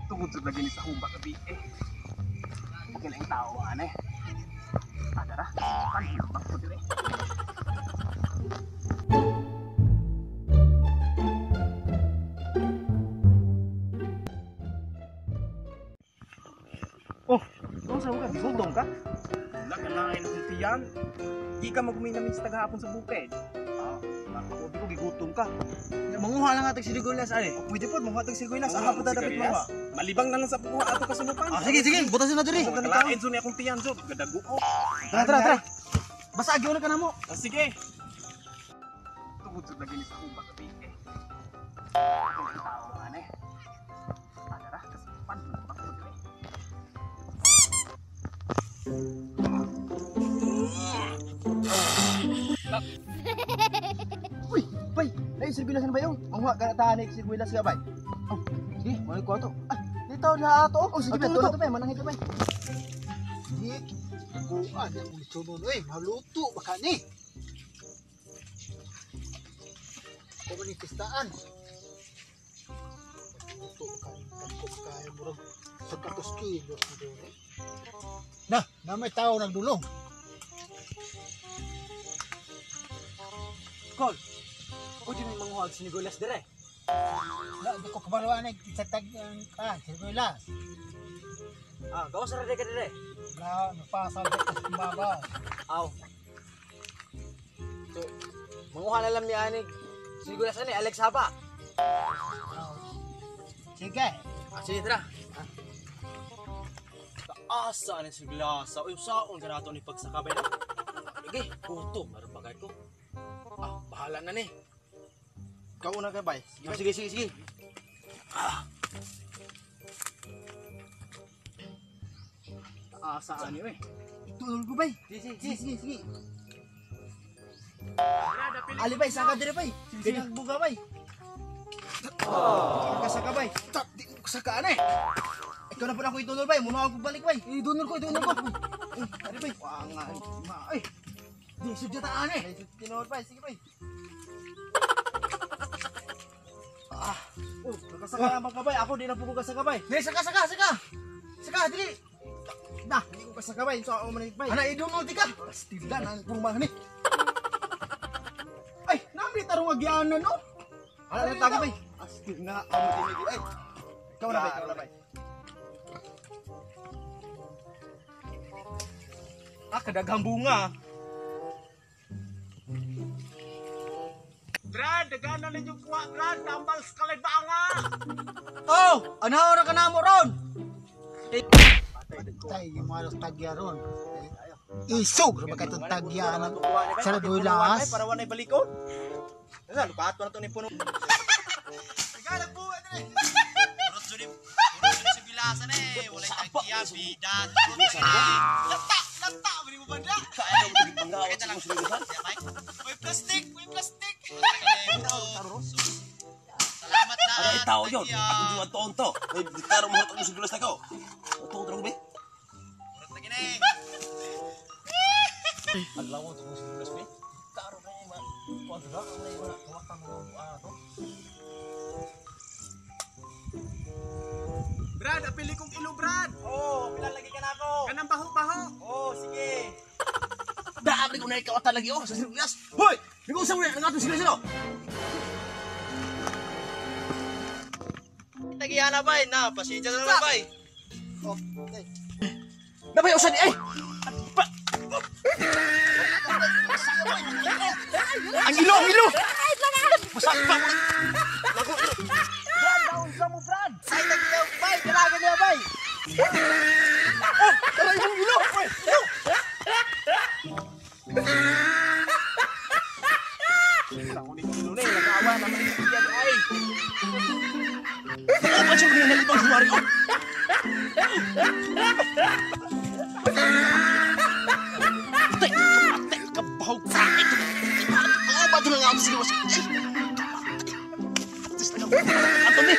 Tungod sa lagi ni sa humba gabi eh. Okay lang tao ane. Adara, kan bang ko dire. Oh, unsa ka gigutom ka? Wala ka na akong tiyan. Di ka magminamin sa tagahapon sa bukid. Ah, ako di ko gigutom ka. Manguha lang atag sigulas ay. Oh, pwede pod manguha tag sigulas. Aha pa dapat manguha. Malibang na lang sa pagkuha ato kasulupan. Ah, sige sige, butasin na diri. Kalain ni akong tiyan jud, gadago ko. Tara tara tara. Basta agyo na ka namo. Ah, sige. Tungod sa lagi ni sa humba gabi eh. Okay lang tao ane. Adara, kasulupan bang ko dire. Uy, bay, ay sigulas na ba yung? Manguha ka na tanik sigulas ka bay. Oh, sige, mo ko ato. Ah, dito na ato. Oh, sige, ato to bay, manangit bay. Di, kuan ang ulit oy, maluto baka ni. Ako man pistaan. Maluto baka ni tagko kay murag sa katos kilos na doon. Eh. Na, na may tao nagdulong. Kol. Pwede may manguha og sinigulas dire. Na, di ko kabaluan ay isa tag ang kan, sigulas. Ah, gawas ra ka dire. Na, napasal ko sa babaw. Aw. So, manguha na lang mi anig sinigulas ani Alex Haba. Aw. Sige. Ah, sige tara. Asa ni siglasa. Uy, saon ka nato ni pagsakabay na. Sige, puto, meron pa ko. Ah, bahala na ni. Ikaw una ka, bay. Ah, sige, sige, sige. Ah. Asa ani eh. Tulog ko, bay. Sige, Sige, sige, sige. Ali, bay, saka dire, bay. Sige, buga, bay. Saka, saka, bay. Tap, di ko saka, ano eh. Ikaw na po na ako itulog, bay. Muna ako balik, bay. Idunol ko, idunol ko. Eh, ari, bay. Wanga, ma, ay. Di sudya ta ani. Ay, tinuod, bay. Sige, bay. Ah, oh, nakasaka naman ka, bay. Ako, di na po ko kasaka, bay. Di, saka, saka, saka. Saka, dili. Nah, hindi ko kasaka, bay. So, ako manig, bay. Ana, idungol ti ka. Pastila na ang purmahan eh. Ay, nami tarong agyanan no? Ala na taga bay. Astig na amo dinigi ay. Ikaw na bay, ikaw na bay. Ah, kadaghang bunga. Brad, dagana ninyo kuha, Brad. Tambal sa kalibanga. Oh, ano ra ka namo ron? Tay, yung mga tagya ron. Isog, ra ba katong tagya ng sardulas? Para wanay balikon. Nasa lupato na to ni puno. Tagalog po ano eh. Purot jud si bilasan eh. Walay tagya bida. Lata, lata mo mo banda. Kaya mo pangawat sa mong. May plastic, may plastic. Salamat na. Ay, tao yun. Ako yung tuon to. Ay, taro mo hatong sigulas na ko. Tuon to be. Purot na gini. Adlaw to mong sigulas be. Karo na ma. Kuan na ang may mga kuwatan mo to. Brad, apili kong ilo, Brad. Oh, pila lagi ka na ako. Kanang baho-baho. Oh, sige. Daag ko na ikaw lagi oh sa sigulas. Hoy, nag-usap mo na ang atong sigulas no. Tagya na bay, na pasensya na lang bay. Oh, tay. Nabay usan ay. Ang ilo, ang ilo. Masak pa mo. Brad, daon sa mo, Brad. Ay, tagya bay, dalaga niya bay. Oh, tara imong ilo. Oy, ilo. Ako ni ilo na, nag-awa naman ni tiyan ay. Ano pa siya mga nalibang suwari oh. Atay, atay, kabaw ka. Ito, ito, ba ito na nga ako sige, sige. Atis na ka. Ato ni.